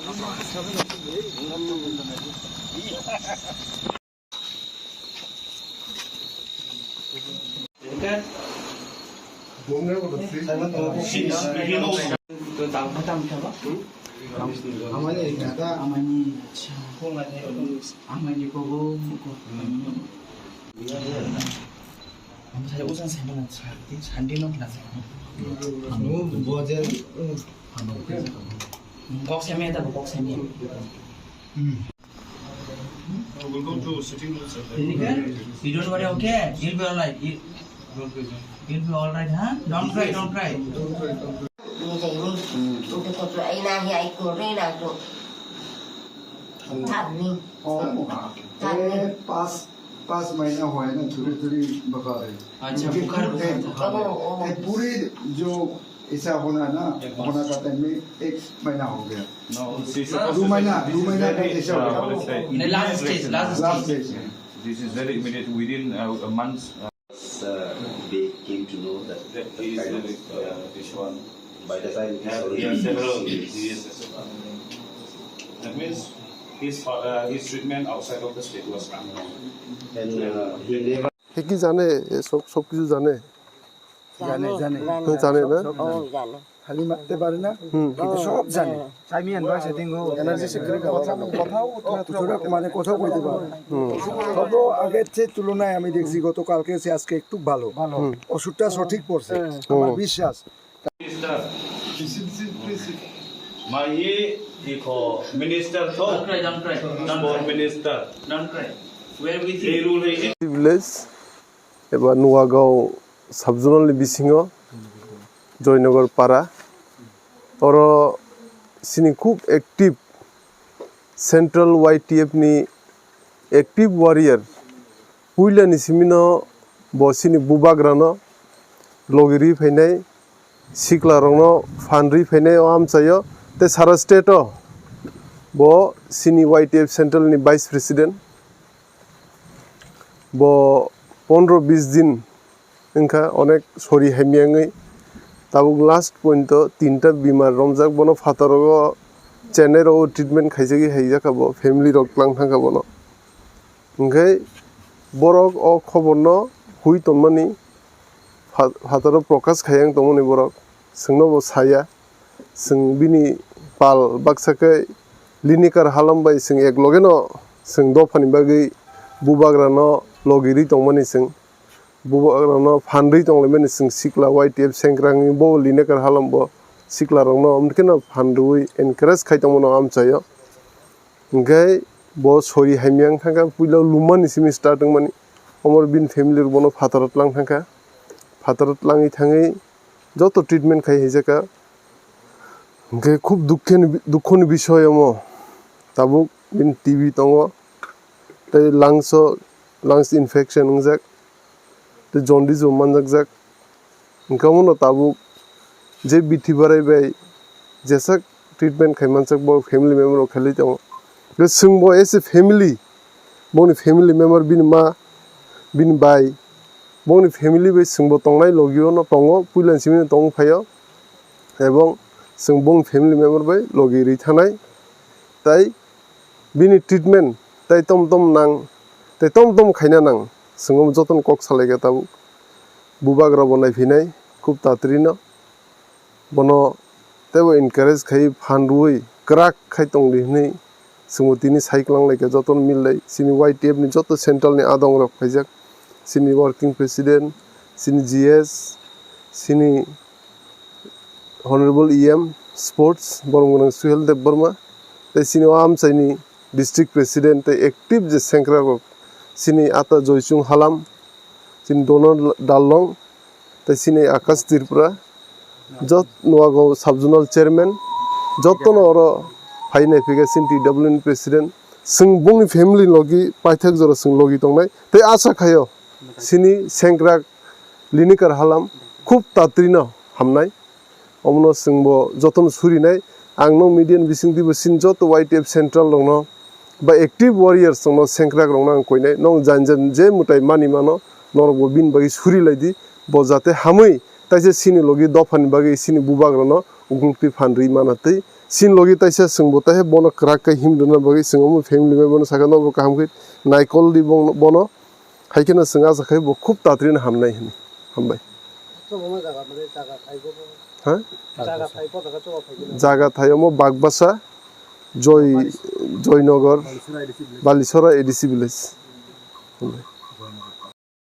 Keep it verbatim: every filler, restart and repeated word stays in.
Amani, acha. Amani kogo, amani. Amsa usan sama na sa, di sandi no na sa. Anu boje. Kok semi ta, kok semi. We'll go to sitting room, sir. You don't worry, okay? You'll be all right. You, you'll be all right, huh? Don't cry, don't cry. Ni sa yun. Ito ko to ay na hi ay ko re na to. Tap ni. Oh, Tap ni. Eh, pas, pas mahina hua hai na, thodi thodi bukhar hai. Acha, bukhar, bukhar. Oh, oh. Eh, puri jo ऐसा होना ना, एक मास। होना का टाइम में एक महीना हो गया। No, this is दो महीना, दो महीना का ऐसा हो गया। What is it? नहीं, last stage, last last stage। Stage. This is very immediate, within, uh, a month, uh, Uh, they came to know that that he is kind of, very, uh, uh, this one by the time it is has, already he has several serious। Diseases। That means his father, his treatment outside of the state was unknown। And, uh, he never। সে কি জানে? এ সব, সব কিছু জানে? জানে, জানে। হ্যাঁ, জানে না? ও, জানে। খালি মারতে পারে না, হুম। কিন্তু সব জানে। আমি এনভার্স, আই থিংক, ও এনার্জি সেক্টরে কথা, কথাও, কথাও, মানে, কথাও কইতে পারে। হুম। তবে আগের যে তুলনায় আমি দেখছি, গতকালকে সে আজকে একটু ভালো। ভালো। হুম। ওষুধটা সঠিক পড়ছে। হুম। আমার বিশ্বাস। Minister। Ma ye ikho minister tho। Don't cry, don't cry, don't cry। Sport minister। Don't cry। We are with you। Ei rule hai। Village eba Nuagaon sub-zonal ni bisingo Joynagar para. Oro sini khub active Central Y T F ni active warrior. Puila ni simino bo sini bubagrano logi ri phainai, sikla rokno phan ri phainai o amchaio. Tei sara state o bo sini Y T F Central ni vice president. Bo pondro bis din wngkha onek sori hamya wngwi. Tabuk last point o tinta bimar romjak, bono phataro o Chennai rogo treatment khaijagwi haijakha bo, family rok tlang thangkha bono. Hwnkhe borok o khobor no hui tonmani pha-, phataro prokash khaiya wng tongmani borok, chwngno bo saya. Chwng bini pal baksa khe Linikar Halam bai chwng ek loge no chwng dophani bagwi bubagra no logi ri tongmani chwng. Bubagra no phan rwi tonglaimani chwng sikla Y T F sengkrak ni bo Linikar Halam bo sikla rok no amtwkheno phan rwi encourage khai tongmano amchaio. Hwnkhe bo sori hamya wng thangkha, puila lumani simi start wngmani. Omo bini family rok bono phataro tlang thangkha. Phataro tlangwi thangwi joto treatment khai haijakha. Hwnkhe khub dukkhe ni, dukho ni bisoy omo. Tabuk bini T B tongo. Tei lungs o, lungs infection wngjak. Tei jaundice bo manjakjak. Hwnkhe omono tabuk je bithi barai bai jesa treatment khai manjak bo family member rok khailai tongo. Hwnkhe chwngbo as a family, boni family member, bini ma, bini bai, boni family bai chwngbo tongnai logio no tongo, puila ni simi no tongwi phaio, ebong chwng boni family member bai logi ri thanai, tai bini treatment tai tom tom nang, tai tom tom khaina nang, chwng omo jotono kok salaikha tabuk. Bubagra bo naiphinai khub tatri no, bono teibo encourage khai phan rwui kwrak khai tongdi hwnwi chwngbo tini sai kwlang laikha, jotono mil lai chini Y T F ni joto central ni adong rok phaijak, chini working president, chini G S, chini Honorable E M Sports, Boromgwnang Suhel Debbarma, tei chini o amchaini District President tei active je sengkrak rok, chini ata Joychung Halam, chini Donald Darlong, tei chini Akash Tripura, jot Nuagaon Sub-Zonal Chairman, jotono oro phai naiphikha chini T W N President, chwng bongni family logi paithak jora chwng logi tongnai, tei asa khaio chini sengkrak Linikar Halam khub tatrino hamnai. Omono chwngbo jotono surinai. Ang no media ni bisingtwibo chini joto Y T F central rokno ba active warriors rokno, sengkrak rokno ang koinai. Nong jan jan je mwtai mani mano, norokbo bini bagwi suri lai di. Bo jate hamwi taisa chini logi dophani bagwi chini bubagrano uklukti phan rwi mana twi Sin logi taisa chwngbo taihe bono kwrak khe him rwna bagwi chwng omo family bai bono sakha nobo kaham khe naikol di bono, bono. Hai kheno chwng acha khai bo khub tatri no hamnai hini. Hambai. Chwng omo jaga mane jaga thai bo. Ha? Jaga thai bo jaga chwng phai gino. Jaga thai omo Bagbasa, Joy, Joynagar, Balisora A D C village. Balisora A D C village. Hambai.